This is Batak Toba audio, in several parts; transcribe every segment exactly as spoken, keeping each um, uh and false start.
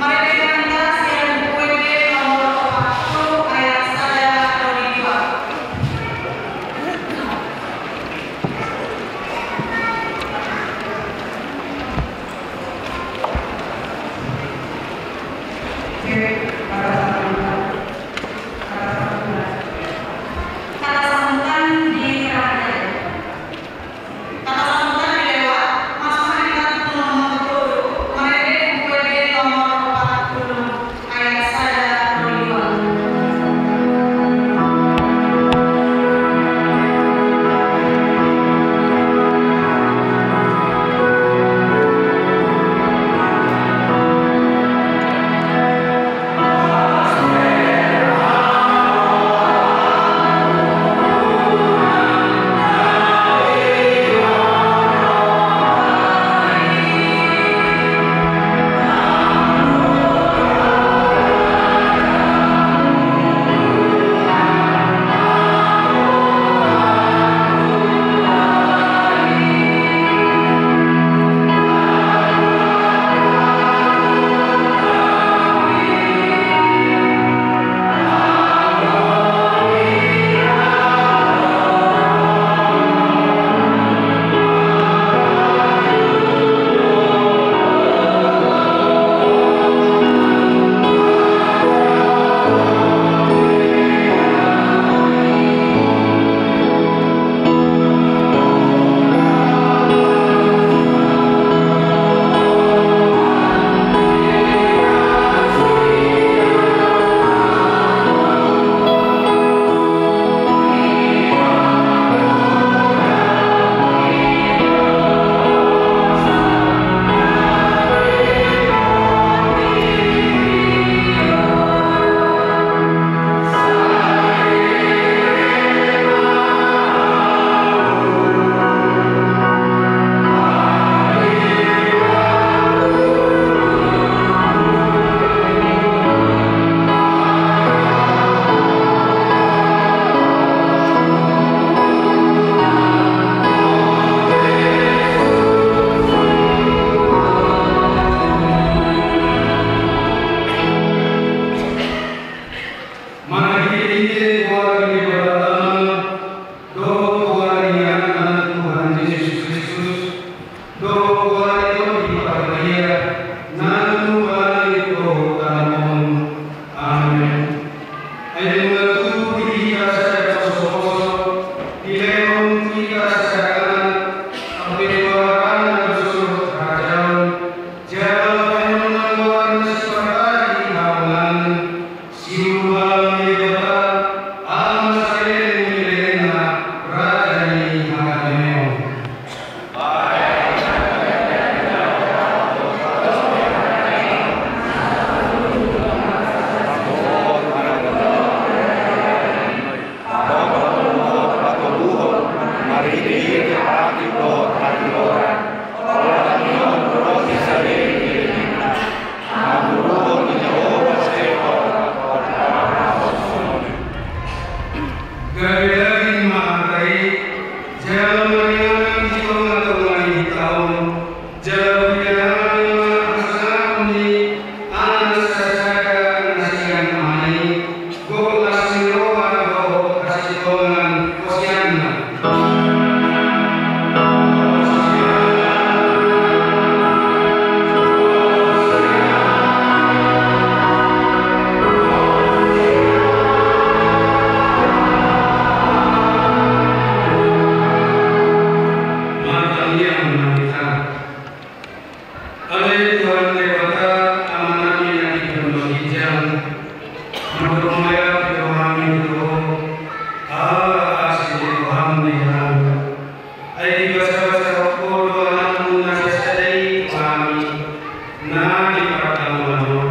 Marende hita sian Buku Ende nomor opat pulu ayat sada ro di dua. Kata sambutan di Raja. Kata sambutan dilewat, masuk hari Sabtu nomor tolu, marende Buku Ende nomor opat pulu ayat sada ro di dua. Marhitehite goar ni Debata Ama, dohot goar ni Anakna Tuhan Jesus Kristus, dohot goar ni Tondi Parbadia, na tumangihon dohot taluhon. Amen. Ai nunga tubu di hita sada posoposo, dilehon tu hita sada Anak, ampe tu harapanna dosa dohot harajaon, jala painonanna goarna siparhadi hamonangan, siurupan ni Debata, Ama saleleng ni lelengna, Raja ni hadameon. Gabe daging ma hata i, jala maringanan di tongatonga ni hita on, jala huida hami ma hasangapon ni anak sasada na sian Ama i, gok las ni roha dohot hasintongan. Hosianna. Martangiang ma hita. Ale Tuhan Debata, Amanami na di banua ginjang, mandok mauliate do hami tu Ho, ala asi ni roham di hami. Ai dibasabasahon Ho do Anakmu na sasada i tu hami, na di partangiangan on,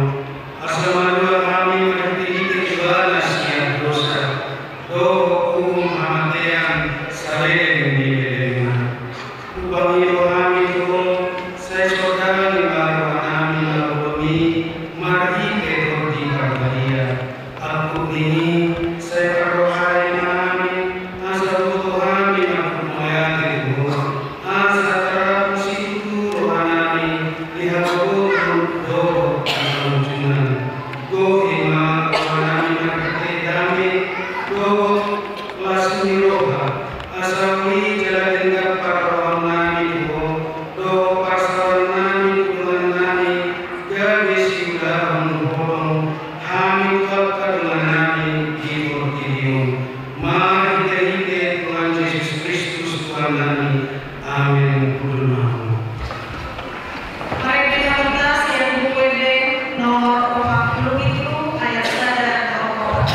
asa malua hami marhitehite Ibana sian dosa dohot uhum hamatean saleleng ni lelengna. Hupangido hami tu Ho, sai sondangi ma rohanami na holom i marhite Tondi Parbadia. Angkup ni i, sai parrohai ma hami, asa huboto hami mandok mauliate tu Ho, asa tarapul situtu rohanami Di hagogotan dohot pangunjunan. Gohi ma rohanami marhite dame dohot las ni roha, asa uli jala denggan parrohaonnami tu Ho dohot parsaorannami tu dongannami, gabe siulahon holong hami tu angka dongannami di portibi on. Marhitehite Tuhan Jesus Kristus Tuhannami. Amen. Hundul ma hamu. Marende ma hita sian Buku Ende nomor opat pulu pitu, ayat sada dohot opat.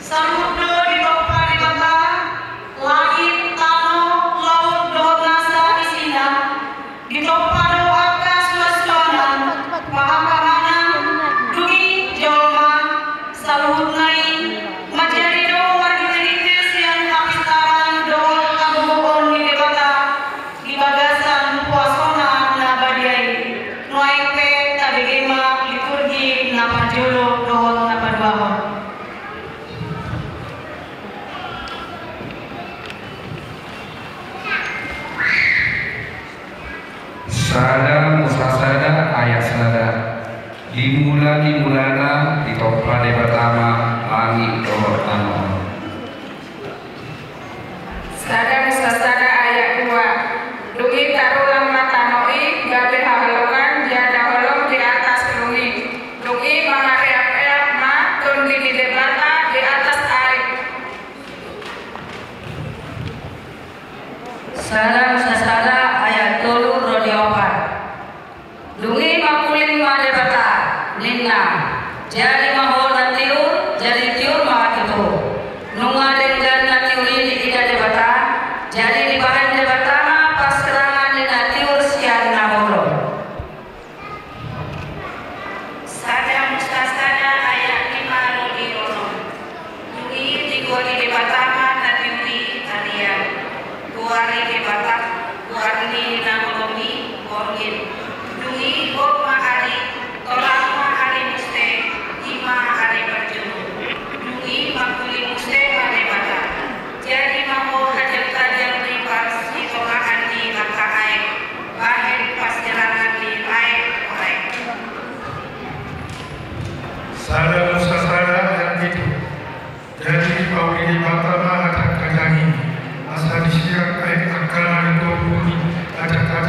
Saluhut do ditompa Debata langit, tano, laut dohot nasa isina. Ditompa do angka suansuanan, pahanpahanan, dung i jolma. Saluhutna i manjadi do marhitehite sian hapistaran dohot hagogoon ni Debata di bagasan puasona na badia i. Nuaeng pe tabege ma liturgi na parjolo dohot na paduahon. Sada Musa sada ayat sada. Di mula ni mulana ditompa Debata ma langit dohot tano. Sada Musa sada ayat dua. Dung i tarulang ma tano i gabe haholongan, jala holong di atas dung i. Dung i mangareapeap ma Tondi ni Debata di atas aek. Sada Musa sada ayat tolu ro di opat. Dung i mangkuling ma Debata, ninna: Jadi ma ho na tiur, jadi tiur ma tutu. Nunga denggan na tiur i diida Debata, jadi dibahen Debata ma parsirangan ni na tiur sian na holong. Sada Musa sada ayat lima ro di onom. Dung i digoari Debata ma na tiur i Arian. Goar ni Debata, goar ni na holong i Morgen. Dung i gok ma ari, torang ma ari muse, i ma ari parjolo. Dung i mangkuling muse ma Debata. Jadi ma ho hajangkajang ripas di tongahan ni angka aek, bahen parsirangan ni aek tu aek. Sada Musa sada ayat pitu. Jadi dipauli Debata ma hajangkajang i, asa disirang aek angka na di togu ni hajangkajang.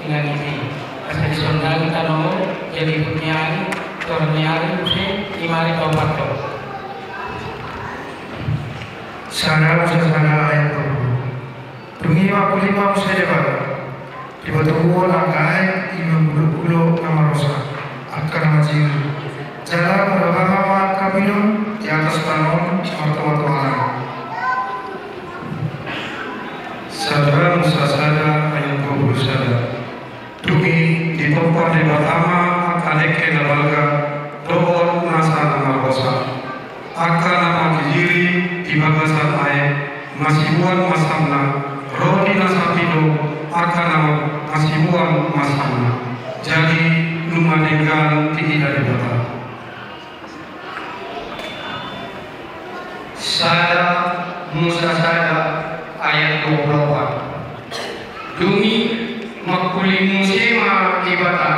Nang isi, asa disondali tano, jadi putni ari, tor ni ari muse, ima ari tau pato. Sada Musa sada ayat tolu pulu. Dung i mangkulinma muse Debata, dipatubuhon angka aek ima gulo-gulo na marosa, angka na manjigir. Jala marhabangga ma angka pidong di atas tano on martonga-tonga langit. Sada Musa sada ayat dua pulu sada. Dung i ditompa Debata ma angka dengke na balga dohot nasa na marhosa, angka na manjijiri di bagasan aek, masiboan masamna, ro di nasa pidong, angka na masiboan masamna. Jadi nunga denggan diida Debata. Sada Musa sada ayat dua pulu opat. Dung i mangkulin muse ma Debata,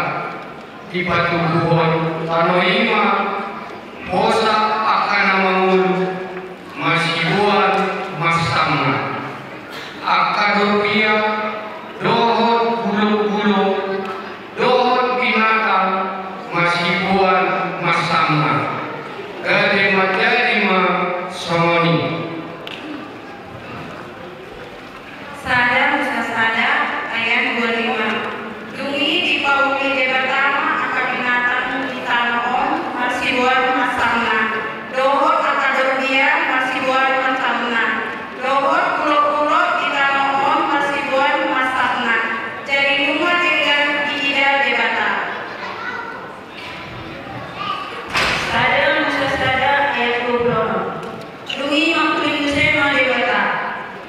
dipatubuhon tano i ma hosa angka na mangolu, masiboan masamna. Angka dorbia dohot gulo-gulo dohot binatang masiboan masamna. Gabe manjadi ma songon i. Sada Musa sada ayat dua lima. Dung i dipauli Debata ma angka binatang di tano on masiboan masamna, dohot angka dorbia masiboan masamna, dohot gulo-gulo di tano on masiboan masamna. Jadi nunga denggan diida Debata. Sada Musa sada ayat dua pulu onom. Dung i mangkulin muse ma Debata.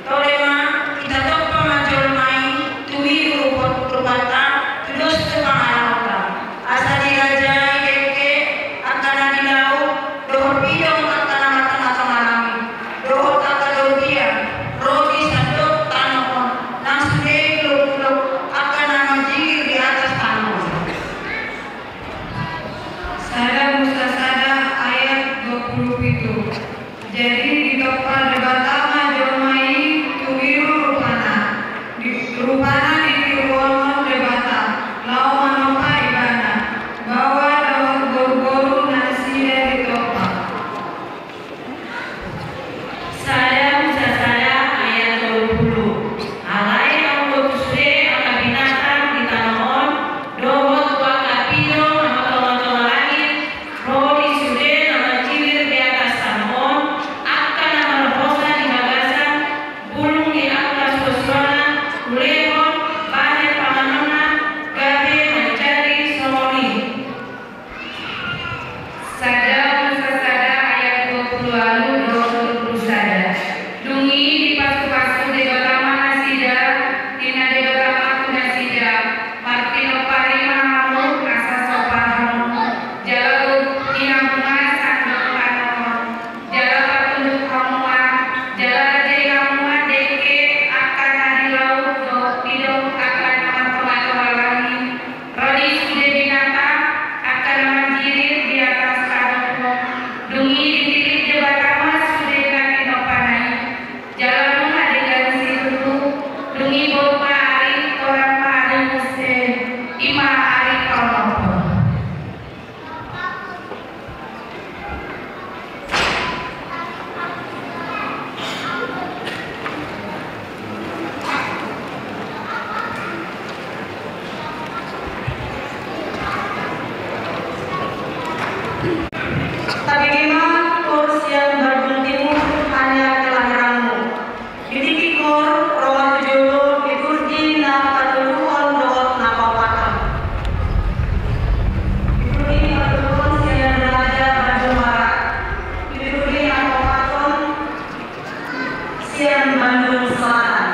Tole ma, hita tompa ma jolma i tumiru rupa-rupanta, tudos tu pangalahonta. Asa dirajai dengke angka na di laut, dohot pidong angka na martonga-tonga langit, dohot angka dorbia ro di sandok tano on, nang sude gulo-gulo angka na manjigir di atas tano on. Sada Musa sada ayat dua pulu pitu. Jadi ditompa Debata ma jolma i tumiru rupana. Di, rupana ditiruhon Debata laho manompa ibana. Baoa dohot boru-boru nasida ditompa. Sada Musa sada ayat tolu pulu. Alai anggo tu sude angka binatang di tano on, dohot tu angka pidong na martonga-tonga langit, ro di sude na manjigir di atas tano on, angka na marhosa di bagasan bulung ni angka suan-suanna, ulehon bahen panganonna, gabe manjadi songon i. Sada Musa sada ayat dua pulu ualu dohot dua pulu sada. Dung i dipasu-pasu Debata ma nasida, ninna Debata ma tu nasida, marpinompar i ma hamu asa sompar hamu, jala gok i hamu ma sandok tano on, jala patunduk hamu ma, jala rajai hamu ma dengke angka na di laut dohot pidong angka na martonga-tonga langit. Ro di sude binatang angka na manjigir di atas tano on. Dung i ditilip Debata ma sude na tinompana i. Jala nunga denggan situtu. Dung i bot ma ari, torang ma ari muse, ima ari paonomhon. Tabege ma, Koor sian Bandung Timur, hanya kelahiranmu. Di tingki koor, ro ma tu jolo liturgi na patoluhon dohot na paopathon. Liturgi patoluhon sian Raja Bandung Barat. Liturgi na paopathon sian Bandung Selatan.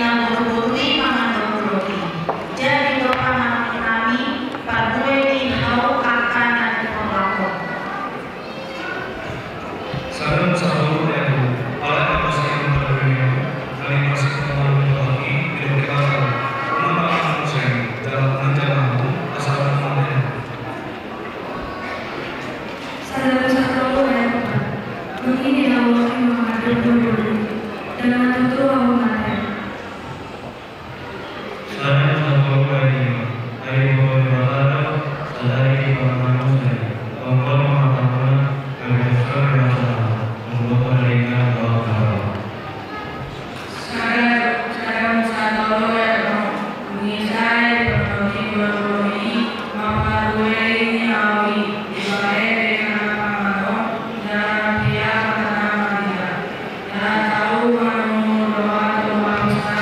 Boru-boru i mangan dohot roti. Jadi do panganon nami parbue ni hau angka na di porlak on. Sada muse tolu ayat dua. Alai anggo sian parbue ni hau, na diparsingkop manang dipahoti, didok Debata, unang mangan muse i, jala unang jamah hamu, asa unang mate hamu. Sada muse tolu ayat opat. Dung i dihaholongi ma hamu dohot boru-boru i, ndang tutu hamu mate. Sada muse tolu ayat lima. Ai diboto Debata do sadari dipangan hamu muse i. Tongtong ma hatamuna gabe suksuk di bagasan on, mamboto dagingna dohot harapan. Sada, sada muse tolu ayat onom. Dung i sai dipangan boru-boru i ma parbue ni hau i, dibahen dagingna panganon, jala na pia matana marida. Jala tau ma na umur dohot umur dosa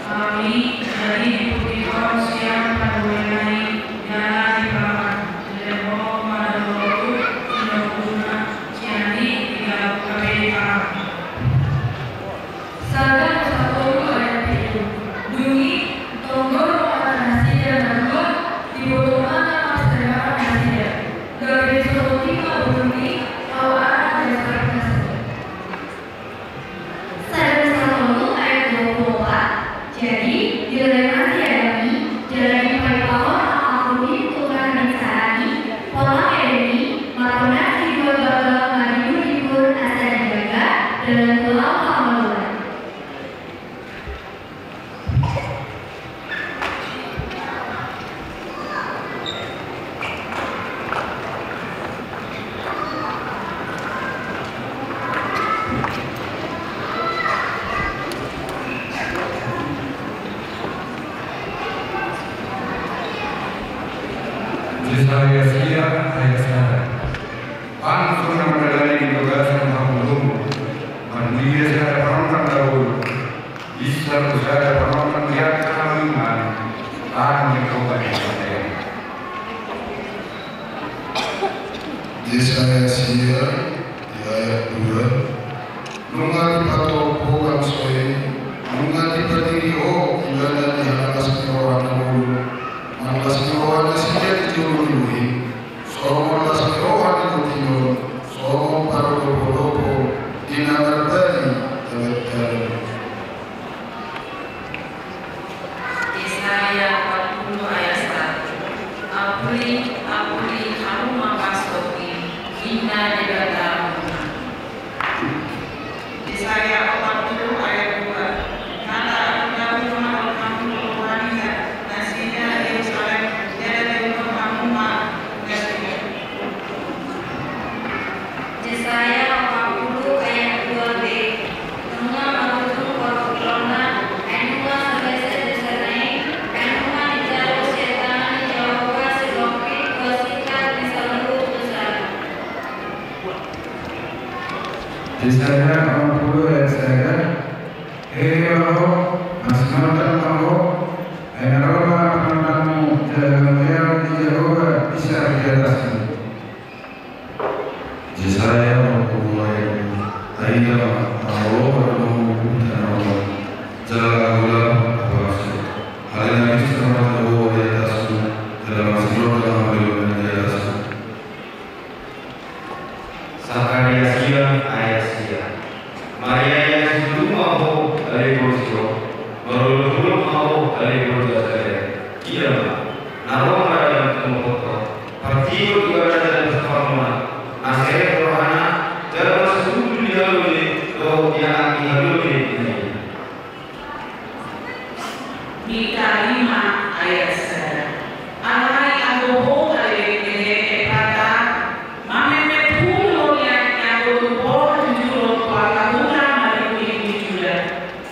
hau i, jadi diputik sian parbuena i, jala dipangan, dilehon ma dohot tu sinondukna, sian i digabe panganon. Sada muse tolu ayat pitu. Dung i, tonggor ma hata nasida na dua, diboto ma na parsaripeon nasida. Gabe disodot ma boru i, hau anak ni saripeon nasida. Sada muse tolu ayat dua pulu opat. Jadi, dilehon ma si Adam i, jala dipaipahon angka uhum i tu angka na binsahan i, pola Eden i, marhona sidua banggal madigur-digur asa dijaga, dalan tu laho hamagoan. Jesaya sia ayat sada. Pansu na mandalani di bagasan hamu, mardia sada panongtong na olo. Bisa do sada panongtong di angka hamu i, manang di Jahowa do i. Jesaya sia di ayat dua. Nunga dipatupa ho bangso i, nunga dipatiri ho ibana di las ni roha na olo, manang las ni roha nasida di jolo ni buhit. Songon las ni roha ni botima, songon parlopo-lopo di na marbani dalan-dalan. Jesaya opat pulu ayat satu. Apuli, apuli hamu ma bangso i, ninna Debata hamuna. Jesaya opat pulu ayat dua. Jala apuli hamu ma dohot hamu rohanida, nasida Jerusalem, jala diulahon hamu ma nasida. Jesaya opat pulu ayat dua b. Nunga marujung parungkilonna, ai nunga so basa dosana i, ai nunga dijalo sian tangan ni Jahowa sigompit dua sikat ni saluhut dosana. Jesaya opat pulu ayat sada. Hehe ma ho, marsinondang ma ho, ai na ro ma panongtongmu, jala gamueon ni Jahowa bisa di atasmu. Jesaya opat pulu ayat dua. Ai ida ma, na olo ma hamu tu tano on, jala gabe lam hamu. Alai na bisa ma Jahowa di atasmu, jala marsinondang ma hamu di atasmu. Sakaria sia ayat sia. Mariaia situtu ma ho ale boru Sion, marolopolop ma ho ale boru Jerusalem. Ia ma, na ro ma Raja Amanghanggi tu tongatonga, partigor ibana jala parsapangonna, na serep rohana, jala marsuhundul di halole dohot di anak ni halole na ia. Mika lima ayat sada. Alai anggo ho ale Efrata, mamemmet huhut ho nian, anggo tumpak jujur ho tu angka huta marligu-ligu di Juda.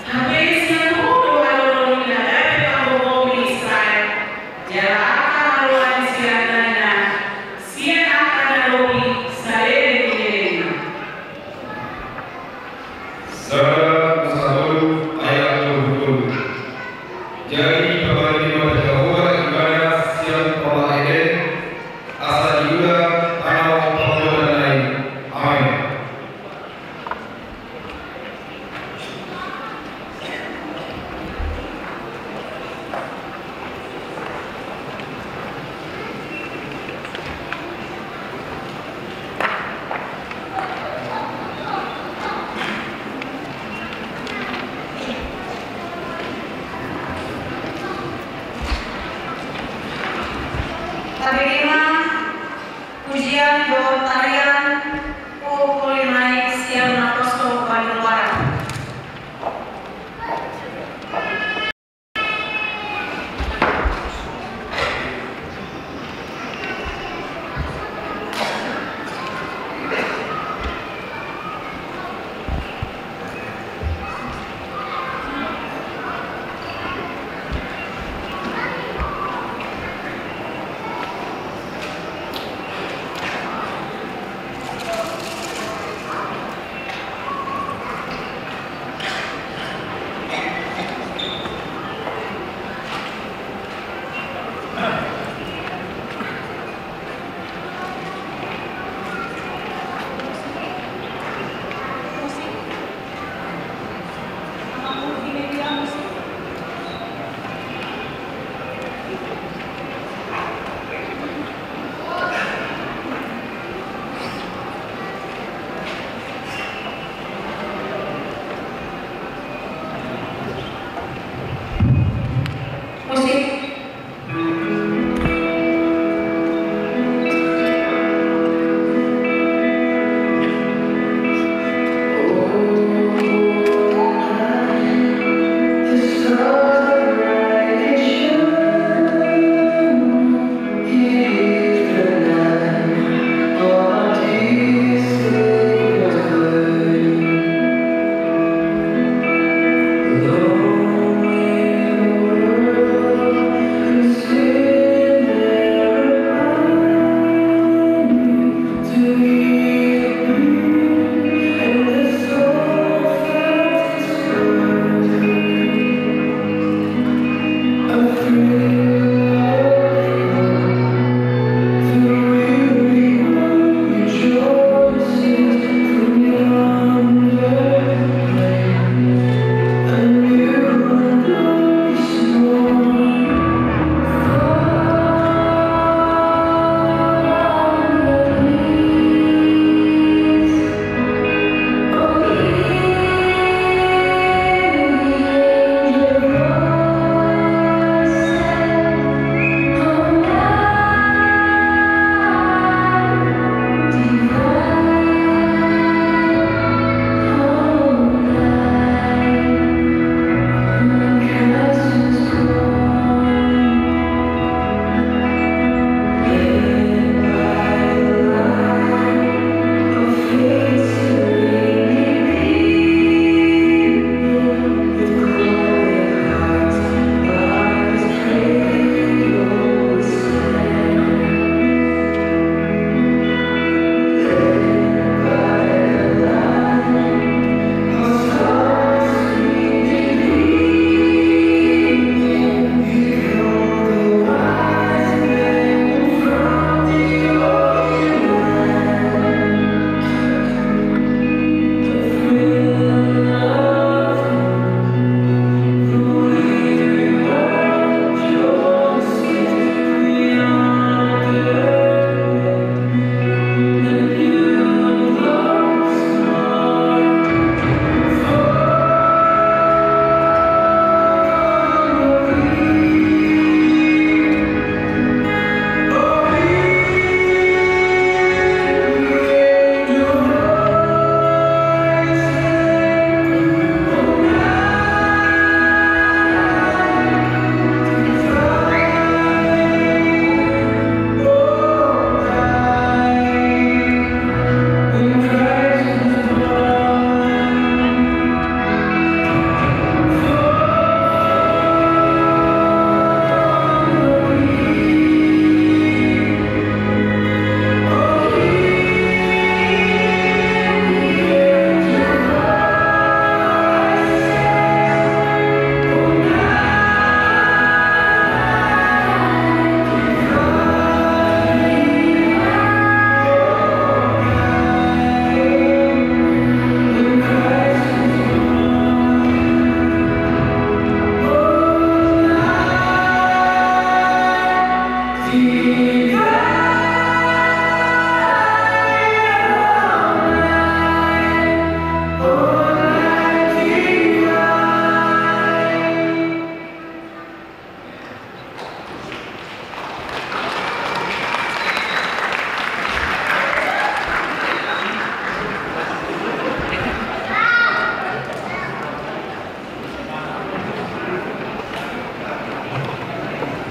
Hape sian ho do halolon i na dapot panggogomi Israel, jala angka haluaon ni sian na nian, sian angka na lobi saleleng ni lelengna. Sada Musa tolu ayat dua pulu tolu. Jadi, pabalini ma Jahowa ibana sian porlak Eden, asa diula tano parbuatanna i. Amen.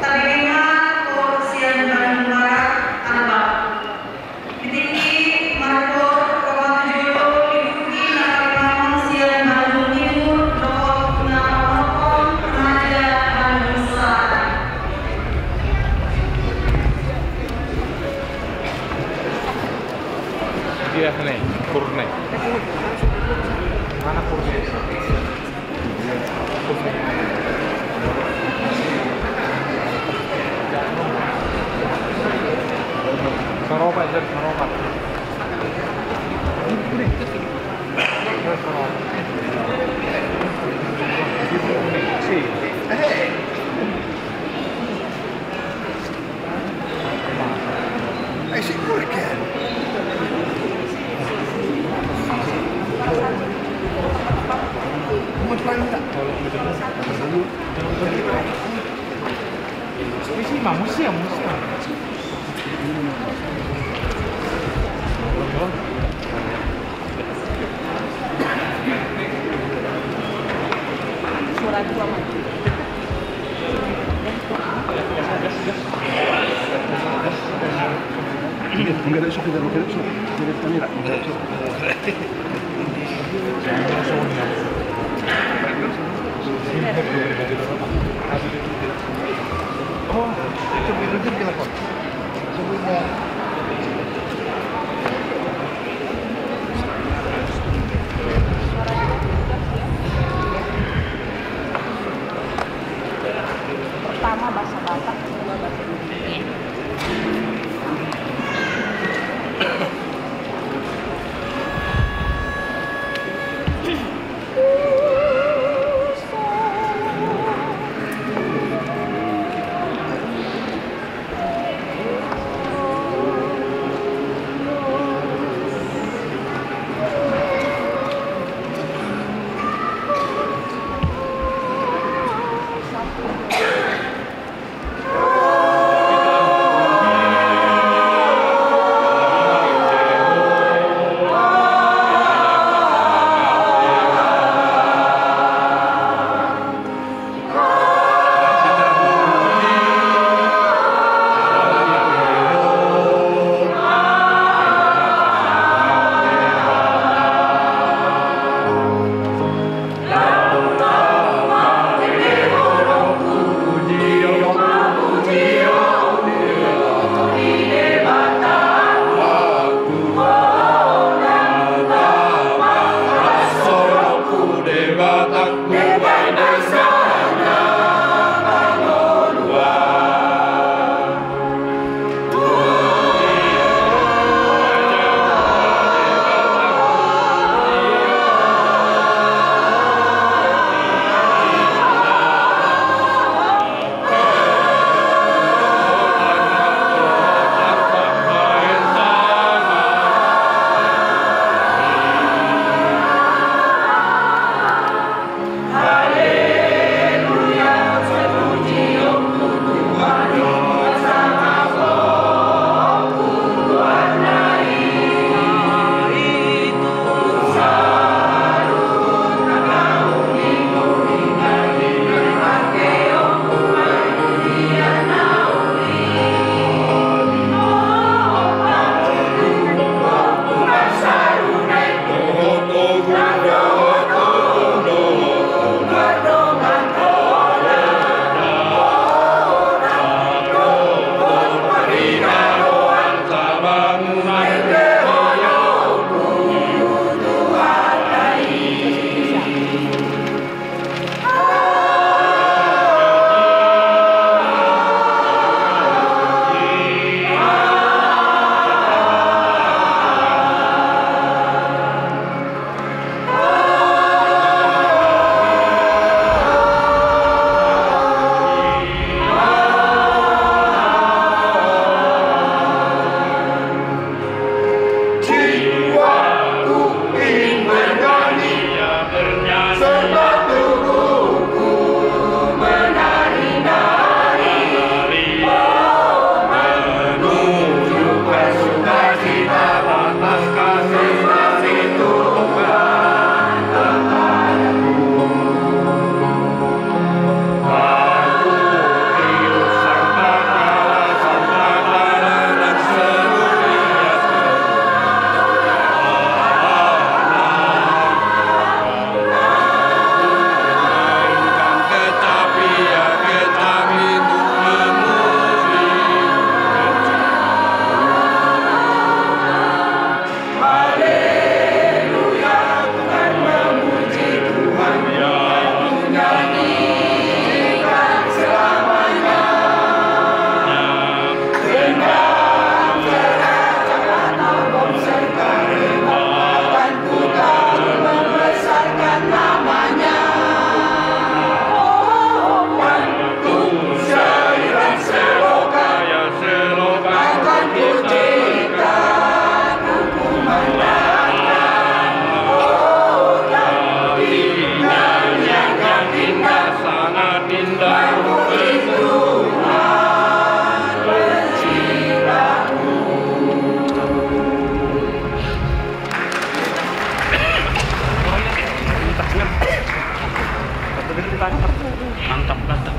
Tarimaon sian Bandung Barat, Arbak. Di tingki marhot roma tu jolo, di tingki na tarimaon sian Bandung Timur, dohot na marhot raja Bandung Selatan. Dia nih, kurne. Mana kurne? Saroba, jadi saroba. Saroba. Si. Eh. Pertama bahasa Batak, kedua bahasa Indonesia. Mantap, mantap.